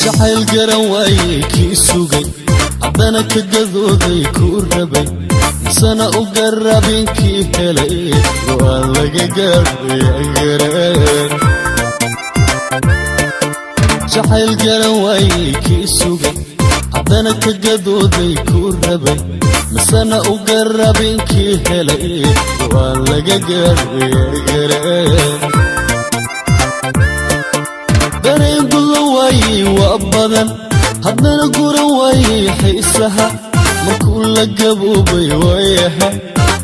Jacayl garan waayey kii sugay, haddana ka gadooday kuu rabay, misana u garaabinkii helay, go'aan laga gaadhay. Jacayl garan waayey kii sugay, haddana ka gadooday kuu rabay, misana u garaabinkii helay, go'aan laga gaadhay. Dareen gudan waayey waa badan, haddana guran waayey xiisaha, markuu la gaboobay waayaha,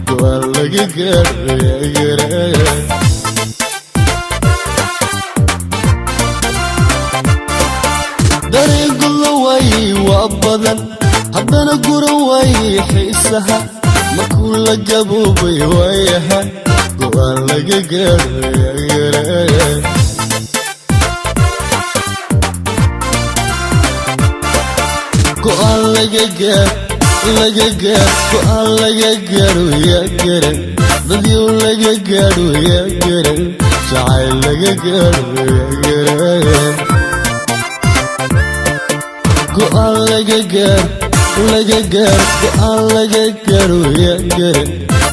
go'aan laga gaadhay. Dareen gudan waayey waa badan, haddana guran waayey xiisaha, markuu la gaboobay waayaha, go'aan laga gaadhay. Go'aan laga gaar, laga gaar, go'aan laga gaaro yaa garan, dadyow laga gaadho yaa garan, jacayl laga gaadho yaa garan. Go'aan laga gaar, laga gaar, go'aan laga gaaro yaa garan,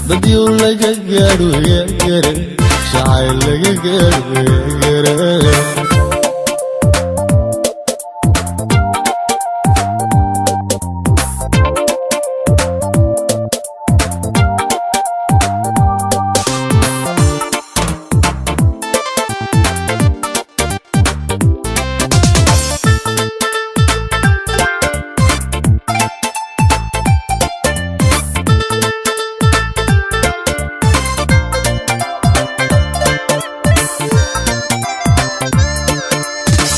dadyow laga gaadho yaa garan, jacayl laga gaadho yaa garan.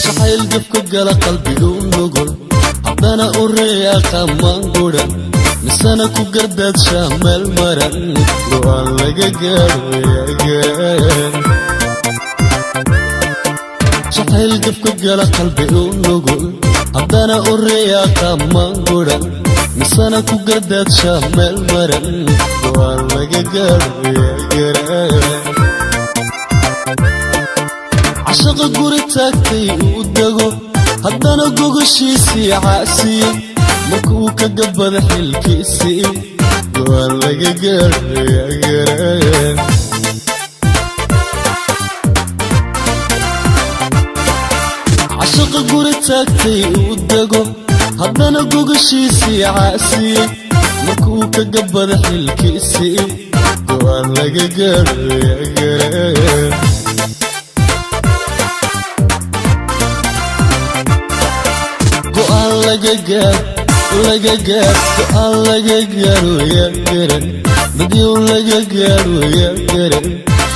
Jacayl gabka gala qalbigu nugul, haddana u reeyaqa maanguran, misana ku gardaadshaa meel maran, go'aan laga gaadho yaa garan. Jacayl gabka gala qalbigu nugul, haddana u reeyaqa maanguran, misana ku gardaadshaa meel maran, go'aan laga gaadho yaa garan. Cashaqa guri taagtay uu dego, haddana gogoshiisii caasiyey, markuu ka gabada xilkiisii, go'aan laga gaadho yaa garan. Cashaqa guri taagtay uu dego, haddana gogoshiisii caasiyey, markuu ka gabada xilkiisii, go'aan laga gaadho yaa garan. Go'aan laga gaar, laga gaar, go'aan laga gaaro yaa garan, dadyow laga gaadho yaa garan,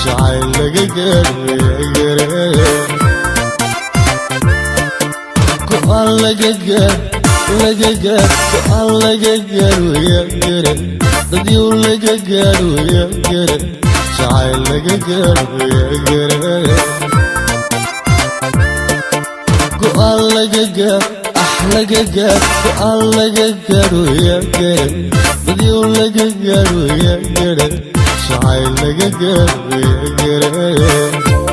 jacayl laga gaadho yaa garan. Go'aan laga gaar, laga gaar, go'aan laga gaaro yaa garan, dadyow laga gaadho yaa garan, jacayl laga gaadho yaa garan. Go'aan laga gaar, ah, laga gaar, go'aan laga gaaro yaa garan, dadyow laga gaadho yaa garan, jacayl laga gaadho yaa garan.